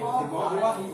Mov ua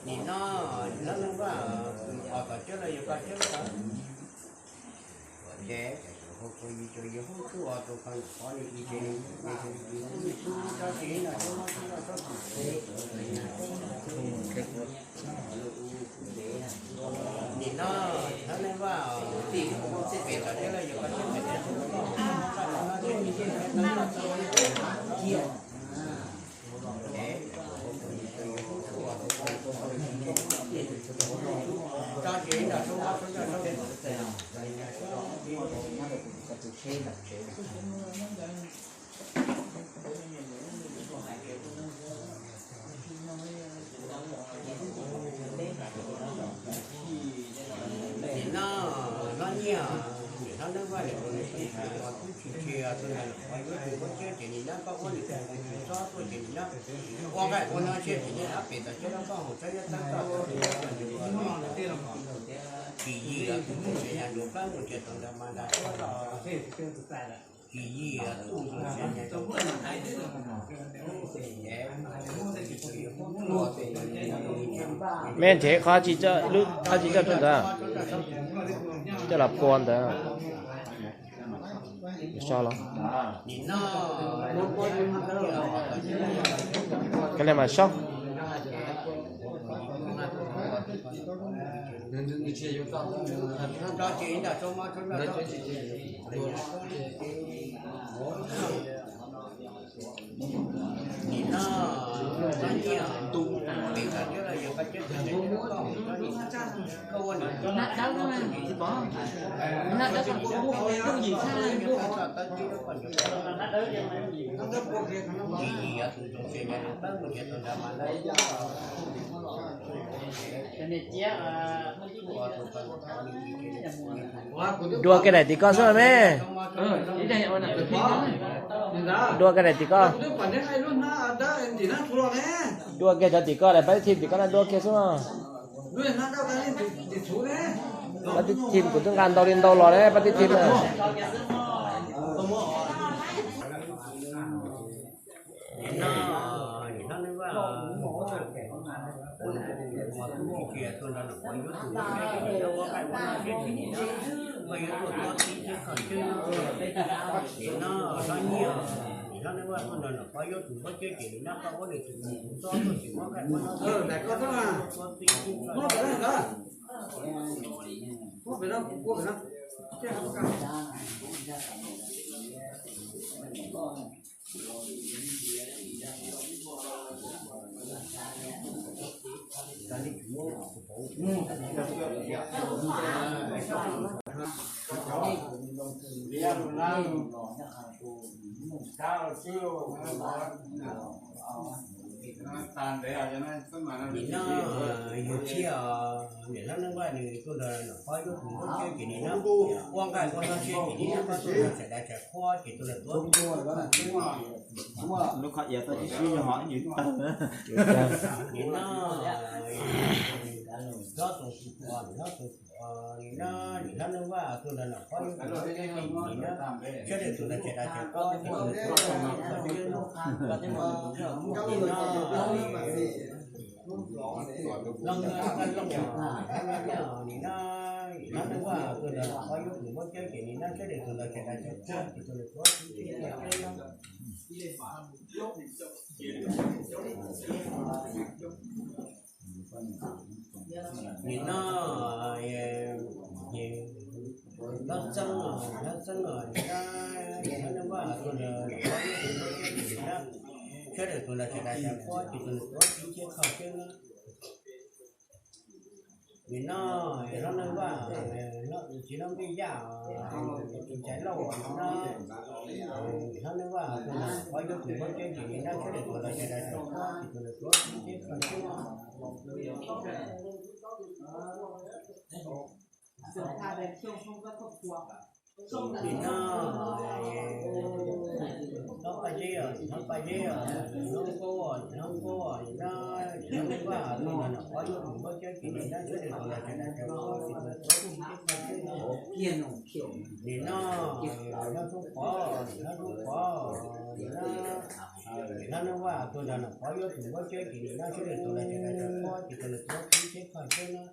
Nim no, nim no neej Vaj, os, tom tseb los yog koj tseb los? Ces yus hu tub os, tus poj niam qhov li ces nws tub tsob tsis no tsob mob tsob no tsob tsis tsev. Nim no, nim no neej Vaj, pem tom tseb los yog koj tseb, Nim no hlob Nyiaj, nim no neej Vaj, nim no nws tub tsis tshia, tus ntawd los qhov yuav tus muab tseb ces nim no koj ua nws tus tsis txhob tuaj ces nim no ua nqaij ua no tshiab ces nim no pem tom tseb los koj hu tsob yuav tawb koj Tsis yig tus txuj sia nyas nrug plab mus ces tau ntawd mas nrag tuab los. Tsis yig tus txuj sia nyas nrug plab. Me nrhiav qhov tsis coj, qhov tsis coj rau ntawd, coj los pua ntawd. So los. Koj le mas sob. Dua kiag daim tim ko xwb me. Dua kiag daim tim ko. Dua kiag cov tim ko, daim pab tib thim tim ko no dua kiag xwb no. Pab tib thim kuv twb nqa ntau li ntau los ne, pab tib thim na. Nim no yug tshiab os, niam hlob Neej Vaj nws tuaj nrog Nom Qhob yuav tus npawb tshiab ces nim no ua nqaij ua no tshiab ces nim no koj tuaj nrog txhais dav txhais qhuab ces tuaj nrog tuab. Lub qhov iav tau tib sib zog ho ib nyuag tawg. Nim no hlob Txoos Xwm, hlob Txoos Xwm, nim no niam hlob Neej Vaj tuaj nrog Nom Qhob yuav tus npawb tshiab ces nim no sawv daws tuaj nrog txhais dav txhais qhuab ces tuaj nrog tuab. Nim no Looj Nyiaj, Looj Nyiaj, nim no niam hlob Neej Vaj tuaj nrog Nom Qhob yuav tus npawb tshiab ces nim no sawv daws tuaj nrog txhais dav txhais qhuab ces tuaj nrog tuab. Nim no hlob Txeeb, hlob Txeeb, nim no niam hlob Neej Vaj tuaj nrog Nom Qhob yuav tus npawb tshiab ces nim no sawv daws tus los sawv daws cov pob ces tus nws tuav tib thiab kho siab na. Nim no hlob Neej Vaj, tsis hlob Npej Yaj, tus Nchaiv Lauj no, hlob Neej Vaj tus no pov yuav tus npawb cawb ces nim no sawv daws tus los sawv daws cov pob ces tus nws tuav tib thiab kho siab na. Nim no hlob Paj Zeb os, hlob Paj Zeb os, hlob Nkaub os, hlob Nkaub os, nim no hlob Neej Vaj tus no pov yuav tus npawb cawb ces nim no sawv daws tus los sawv daws cov pob ces tus nws tuav tib thiab kho siab na. Nim no hlob Tub Pov, hlob Tub Pov, nim no hlob Neej Vaj tus no pov yuav tus npawb cawb ces nim no sawv daws tus los sawv daws cov pob ces tus nws tuav tib thiab kho siab na.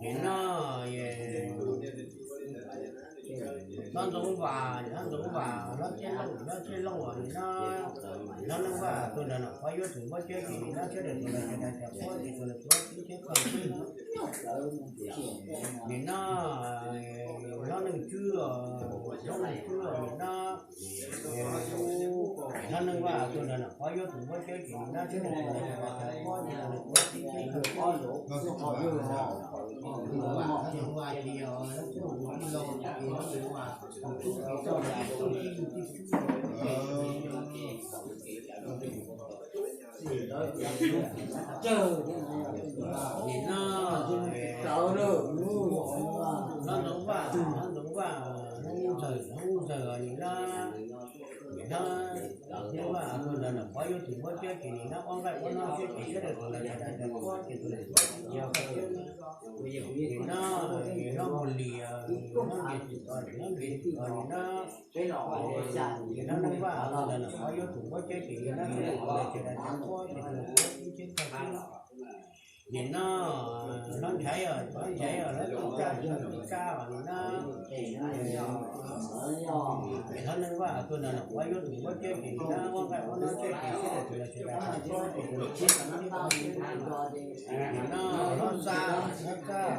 Nim no hlob Ntxoov Vas, hlob Ntxoov Vas, hlob Txhiaj Looj, hlob Txhiaj Looj os, nim no hlob Neej Vaj tus no pov yuav tus npawb cawb ces nim no sawv daws tus los sawv daws cov pob ces tus nws tuav tib thiab kho siab na. Nim no hlob Neej Tswb os, hlob Neej Tswb os, nim no hlob Neej Vaj tus no pov yuav tus npawb cawb ces nim no sawv daws tus los sawv daws cov pob ces tus nws tuav tib thiab kho siab na. Nim no hlob Ntxoov Vaj, hlob Ntxoov Vaj, hlob Ntxawg, hlob Ntxawg os, nim no nim no hlob Ntxoov Vaj tus no pov yuav tus npawb cawb ces nim no ob nqaij ua noj siab ces sawv daws tus los sawv daws cov pob ces tus nws tuav tib thiab kho siab na. Nim no hlob Npus Lis, hlob Npias Txwm os, hlob Npias Txwm os, nim no nim no hlob Neej Vaj tus no pov yuav tus npawb cawb ces nim no sawv daws tus los sawv daws cov pob ces tus nws tuav tib thiab kho siab na. Nim no hlob Nchaiv os, hlob Nchaiv os, hlob Tub Kab, hlob Tub Kab os, nim no hlob Neej Vaj tus no pov yuav tus npawb cawb ces nim no ob nqaij ua noj siab ces sawv daws tus los sawv daws cov pob ces tus nws tuav tib thiab kho siab na. Nim no hlob Xab, hlob Xab,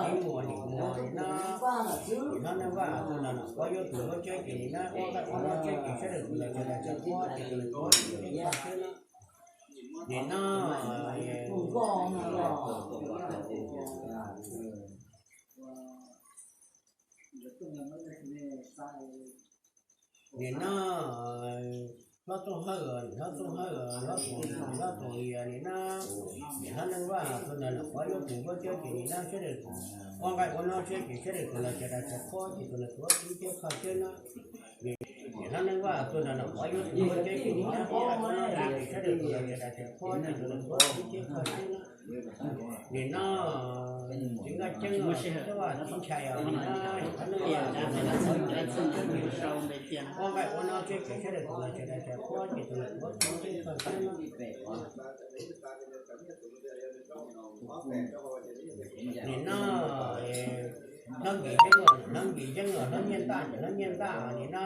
Lis Muas, Lis Muas, nim no hlob Neej Vaj tus no pov yuav tus npawb cawb ces nim no ob nqaij ua noj siab ces sawv daws tus los sawv daws cov pob ces tus nws tuav tib thiab kho siab na. Nim no nim no hlob Tooj Hawj, hlob Tooj Hawj, hlob Tooj, hlob Tooj Lis, nim no hlob Neej Vaj tus no pov yuav tus npawb cawb ces nim no sawv daws ob nqaij ua noj siab ces sawv daws tus los sawv daws cov pob ces tus nws tuav tib thiab kho siab na. Nim no hlob Neej Vaj tus no pov yuav tus npawb cawb ces nim no ob nqaij ua noj siab ces sawv daws tus los sawv daws cov pob ces tus nws tuav tib thiab kho siab na. Nim no txiv Nkaj Ceeb os, txiv Vaj txiv ntxhais os, nim no hlob Neej Vaj tus no pov yuav tus npawb cawb ces nim no ob nqaij ua noj siab ces sawv daws tus los sawv daws cov pob ces tus nws tuav tib thiab kho siab na. Nim no hlob Nkim Yeeb, hlob Nkim Yeeb, hlob Nyiaj Ntaj, hlob Nyiaj Ntaj, nim no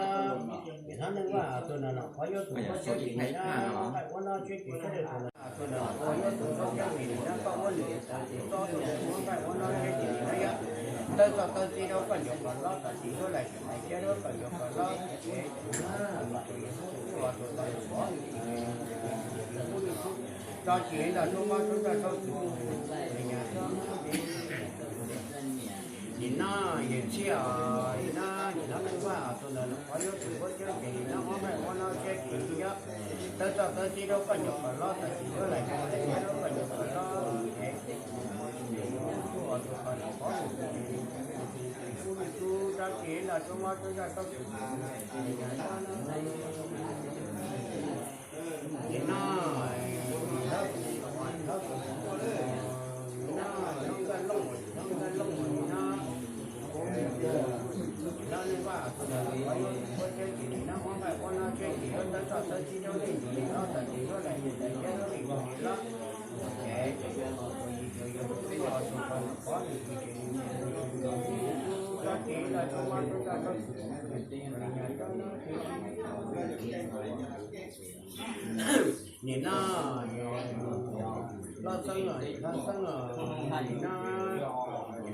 hlob Neej Vaj tus no pov yuav tus npawb cawb ces nim no ob nqaij ua noj siab ces sawv daws tus los tus no pov yuav tus npawb cawb ces nim no koj muab lwm tus txob tus ob nqaij ua noj siab ces nim no yog tawb txoj tawb txib rau koj nyuam qhuav hlob, tam sim no lawm ces hais thiab rau koj nyuam qhuav hlob ces tus tso tsis los tub mob tub nrog tub xwm. Nim no yawm txhiaj os, nim no yawm hlob Neej Vaj tus no pov yuav tus npawb cawb ces nim no ob nqaij ua noj siab ces yog tawb txoj tawb txib rau koj nyuam qhuav hlob, tam sim no lawm ces hais thiab rau koj nyuam qhuav hlob ces tus qhuav hlob tub tub tso tsis los tub mob tub nrog tub xwm. Nim no hlob, hlob, hlob Nkaj Looj, hlob Nkaj Looj, nim no hlob Neej Vaj tus no pov yuav tus npawb cawb ces nim no ob nqaij ua noj siab ces yog tawb txoj tawb txib rau leej txiv hlob, tam sim no lawm ces hais thiab rau leej txiv hlob ces tus qhuav yim caum yim tus qhuav los pov nws ces tso tsis los tub mob tub nrog tub xwm. Nim no hlob Xeeb, hlob Xeeb, nim no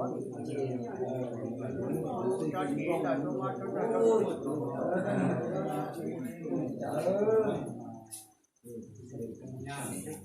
Cov niam txiv cov txiv ntawd,